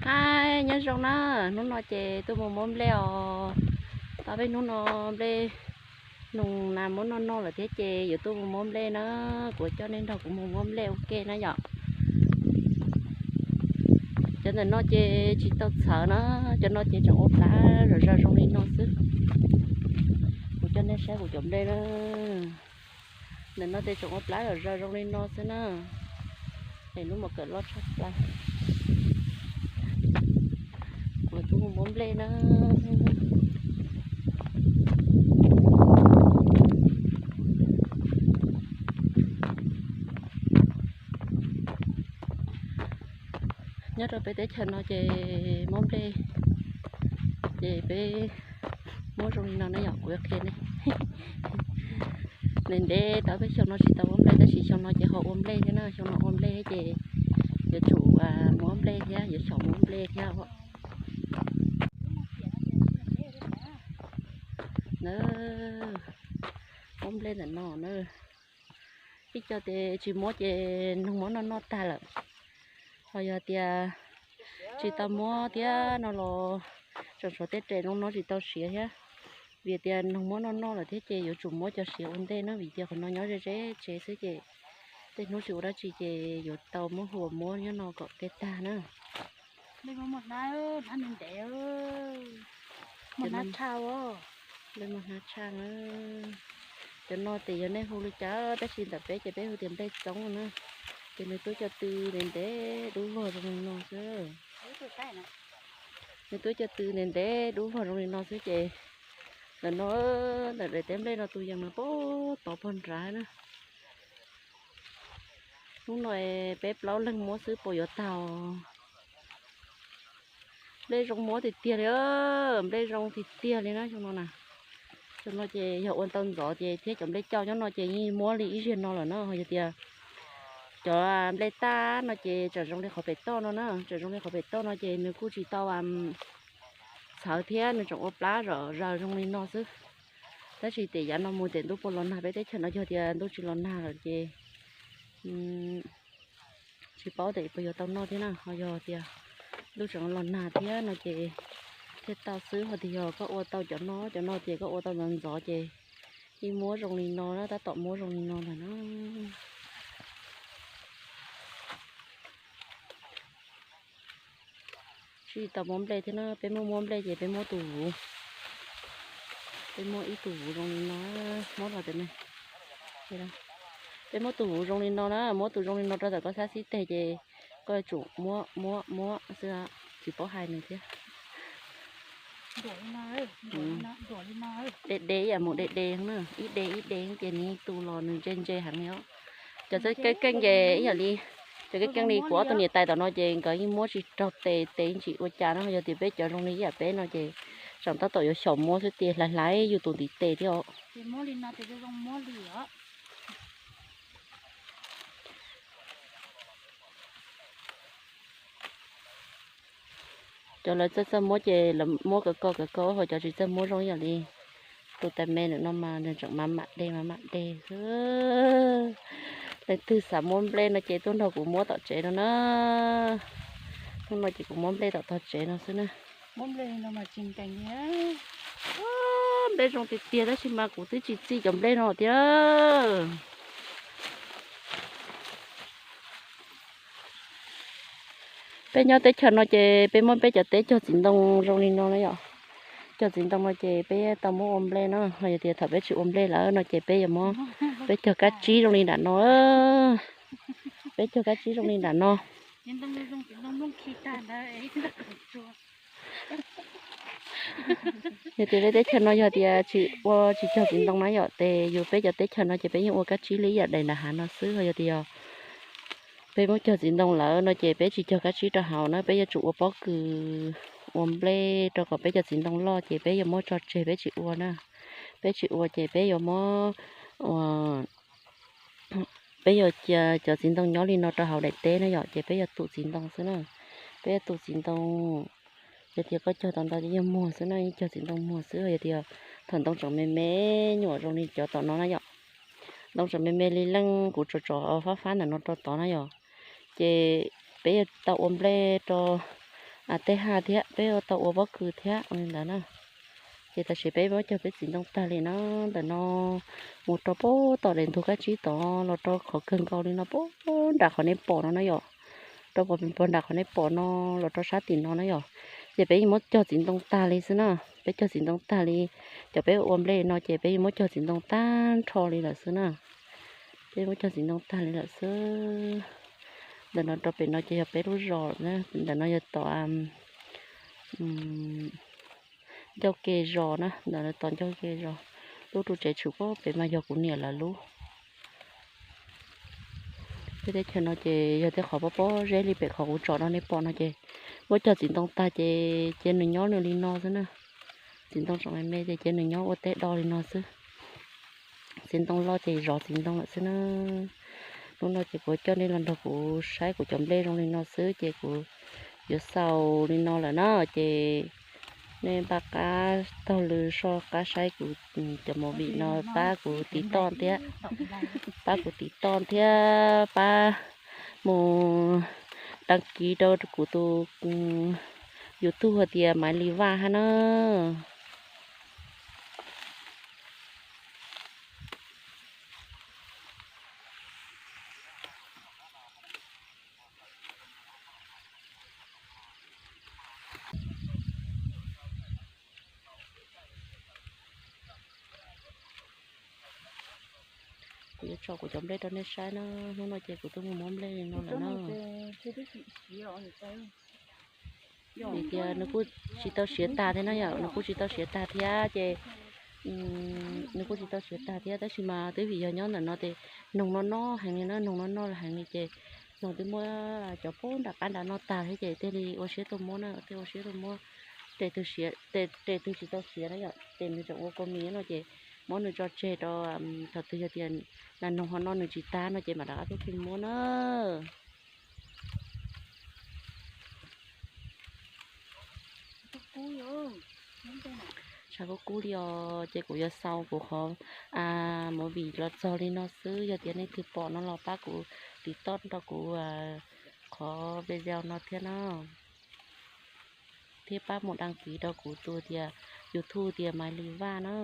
Hais nyob zoo na, hnub no ces tuaj mus muab nplej os. Tau peb hnub no nplej nug nas muab noj noj lawm thiab ces yuav tuaj mus muab nplej na. Kuv coj nej nrog kuv mus muab nplej ua ke na yom. Cov ntawm no ces tsis tau txhawv na, cov no ces tseem ua plab zom zaws zoo li no xwb. Kuv coj nej saib kuv cov nplej na. Ntawm no ces tseem ua plab zom zaws zoo li no xwb na. Es lub mos kawm loj tshaj plaws. Kuv tuaj mus muab nplej na. Nyob rau peb teb chaws no ces muab nplej, ces peb muab zoo li no na yom, kuv yuav qhia nej. Ntev ntev tau peb xyoo no tsis tau muab nplej tab sis xyoo no ces ho ua nplej thiab na, xyoo no ua nplej thiab ces yuav tsum muab nplej thiab, yuav xyaum muab nplej thiab. Na, muab nplej ntawm no na. Ib co ces tsis muab ces noog muab noj noj tag lawm. Ho yog tias tsis tau muab thiab no los tseem tshuav tej res no no tsis tau siav thiab. Vim tias noog muab noj noj lawm thiab ces yuav tsum muab cov siav ua ntej na, vim tias qhov no nyob ze ze tsev xwb ces tej hnub tsis ua dab tsi ces yuav tau muab hu muab nyob no kom tej tag na. Nplej muaj hnab ntev, muaj hnab tshaj. Nplej muaj hnab tshaj na. Cov no ces yog nej hu li cas tab sis ntawm peb ces peb hu tias nplej txoob na. Ces nws tuaj cov tw ntev ntev dub vog zoo li no xwb. Nws tuaj cov tw ntev ntev dub vog zoo li no xwb ces ntawm no, ntawm daim teb nplej no tus yees no pab tov pog nrad na. Hnub no peb plaub leeg muab xwb puas yuav tag. Nplej zoo muab tiag tiag li, nplej zoo tiag tiag li na xyoo no na. Xyoo no ces yog ua tau ntxov ces thiab cov nplej cauj nyob no ces yeej muab li ib zaug no lawm na. Ho yog tias cov nplej taj no ces tseem zoo li qhov pem toj no na, tseem zoo li qhov pem toj no ces nws kuj tsis tau txhawv thiab nws tseem ua plab zom zaws zoo li no xwb. Tab sis tiam yav no mus tias ntuj puas los nag peb teb chaws no, yog tias ntuj tsis los nag lawm ces tsis paub tias puas yuav tau noj thiab na. Ho yog tias ntuj tseem los nag thiab no ces thiaj tau xwb. Ho tias yog koj ua tau cov no, cov no tias koj ua tau ntxov ntxov ces yeej muab zoo li no na, tab tom muab zoo li no ntag na. Tsis tau muab nplej thiab na, peb muab muab nplej ces peb muab tus vuv, peb muab ib tug vuv zoo li no, muab los tias ne, peb muab tus vuv zoo li no na, muab tus zoo li no rau ntawm koj sab xib teg ces koj yuav tsum muab muab muab xwb, tsis paub hais nws thiab. De de ib yam mus de de na, ib de ib de ces nws tu los nws ntse ntse heev li os. Cov keeb keeb ces ib yam li, cov keeb keeb li kuv ob tug niam tais tom no ces nkawd yeej muab tsis raug tes, tes yeej tsis ua cas no. Yog tias peb cov zoo li ib yam peb no ces tseem tab tom yuav xyaum muab xwb, tes hlais hlais yus tus ntiv tes thiab os. Cov lawv txawj txawj muab ces lawv muab kawg koj kawg koj, ho cov tsis txawj muab zoo ib yam li tus tais me ntawm no mas nws tseem mam mam de mam mam de xwb. Leej twg xav muab nplej no ces tuaj nrog kuv muab tom tsev no na. Hnub no ces kuv muab nplej tom tog tsev no xwb na. Nplej zoo tiag tiag tab sis mas kuv twb tsis txij cov nplej no thiab. Peb nyob teb chaws no ces peb muab peb cov teb cog txiv ntoo zoo li no na yom. Cog txiv ntoo no ces peb tau muab ua nplej no, ho yog tias thaum peb tsis ua nplej lawm no ces peb yuav muab, peb cog kab tsib zoo li nram no, peb cog kab tsib zoo li nram no. Yog tias peb teb chaws no yog tias tsis ua tsis cog txiv ntoo na yom, ces yus peb cov teb chaws no ces peb yeej ua kab tsib li ib yam daim nram hav no xwb. Ho yog tias yog peb muab cog txiv ntoo lawm no ces peb tsis cog kab tsib rau hauv na, peb yuav tsum ua pob kws ua nplej rau kom peb cov txiv ntoo loj ces peb yuav muab tso tseg peb tsis ua na. Peb tsis ua ces peb yuav muab ua, peb yuav cia cov txiv ntoo nyob li no rau hauv daim teb na yom, ces peb yuav tu txiv ntoo xwb na. Peb yuav tu txiv ntoo, yog tias koj cog tau ntau ces yeej muag xwb na, yeej cog txiv ntoo muag xwb. Yog tias thaum ntoo tseem me me nyuam zoo li cov tom no na yom, ntoo tseem me me li leej kuv tsom tsom fab fab ntawm no rau tod na yom, ces peb yuav tau ua nplej rau tej ha thiab, peb tau ua pob kws thiab li ntawd na. Ces tam sim peb muab cog peb txiv ntoo tag li na. Ntawm no mus rau pem tom daim ntug kab tsib tod los rau qhov kawg nkaus li no, pem nram qhov nej pom no na yom. Rau pem nram qhov nej pom no los rau sab tim no na yom. Ces peb yeej muab cog txiv ntoo tag li xwb na. Peb cog txiv ntoo tag li, cov peb ua nplej no ces peb yeej muab cog txiv ntoo tag nrho li lawm xwb na. Peb muab cog txiv ntoo tag li lawm xwb. Ntawm no rau pem no ces yog peb lub zos, ntawm no yog tom ncauj ke zos na, ntawm no tom ncauj ke zos. Lub ru tsev tshwm pem mas yog kuv niam lawv lub. Peb teb chaws no ces yog tej qhov pob pob zeb li pem qhov kuv tsom no nej pom no ces muab cog txiv ntoo tag ces cia nws nyob nws li no xwb na. Txiv ntoo tseem me me ces cia nws nyob ua teb do li no xwb. Txiv ntoo loj ces zov txiv ntoo lawm xwb na. Hnub no ces kuv coj nej los nrog kuv saib kuv cov nplej zoo li no xwb ces kuv yuav xaus li no lawm na. Ces nej npaj qab taug lw soj qab saib kuv cov movie no, pab kuv tiv toj thiab, pab kuv tiv toj thiab pab mus đăng ký rau kuv tus YouTube hais tias Maiv Lis Vaj hab na. Kuv yuav tso kuv cov nplej rau nej saib na. Hnub no ces kuv twb mus muab nplej li no lawm na. Vim tias nws kuj tsis tau siav tag thiab na yom, nws kuj tsis tau siav tag thiab ces nws kuj tsis tau siav tag thiab tab sis mas twb vim yog nyob ntawm no ces noog no no heev li na, noog no no heev li ces noog twb muab cov pub nram qab nram no tag thiab ces thiaj li ua siab tuaj muab na, thiaj ua siab tuaj muab. Tes twg siav, tes twg tsis tau siav na yom, ces nws tseem ua kua mis no ces muab nws tso tseg rau, thaum twg yog tias nas noog ho no nws tsis tag no ces mam rov qab tuaj tus muab na. Tshav kub kub li os, ces kuv yuav xaus kuv qhov movie los txog li no xwb. Yog tias nej twg pom no los pab kuv tiv toj rau kuv qhov video no thiab na, thiab pab mus đăng ký rau kuv tus tias YouTube tias Maiv Lis Vaj na.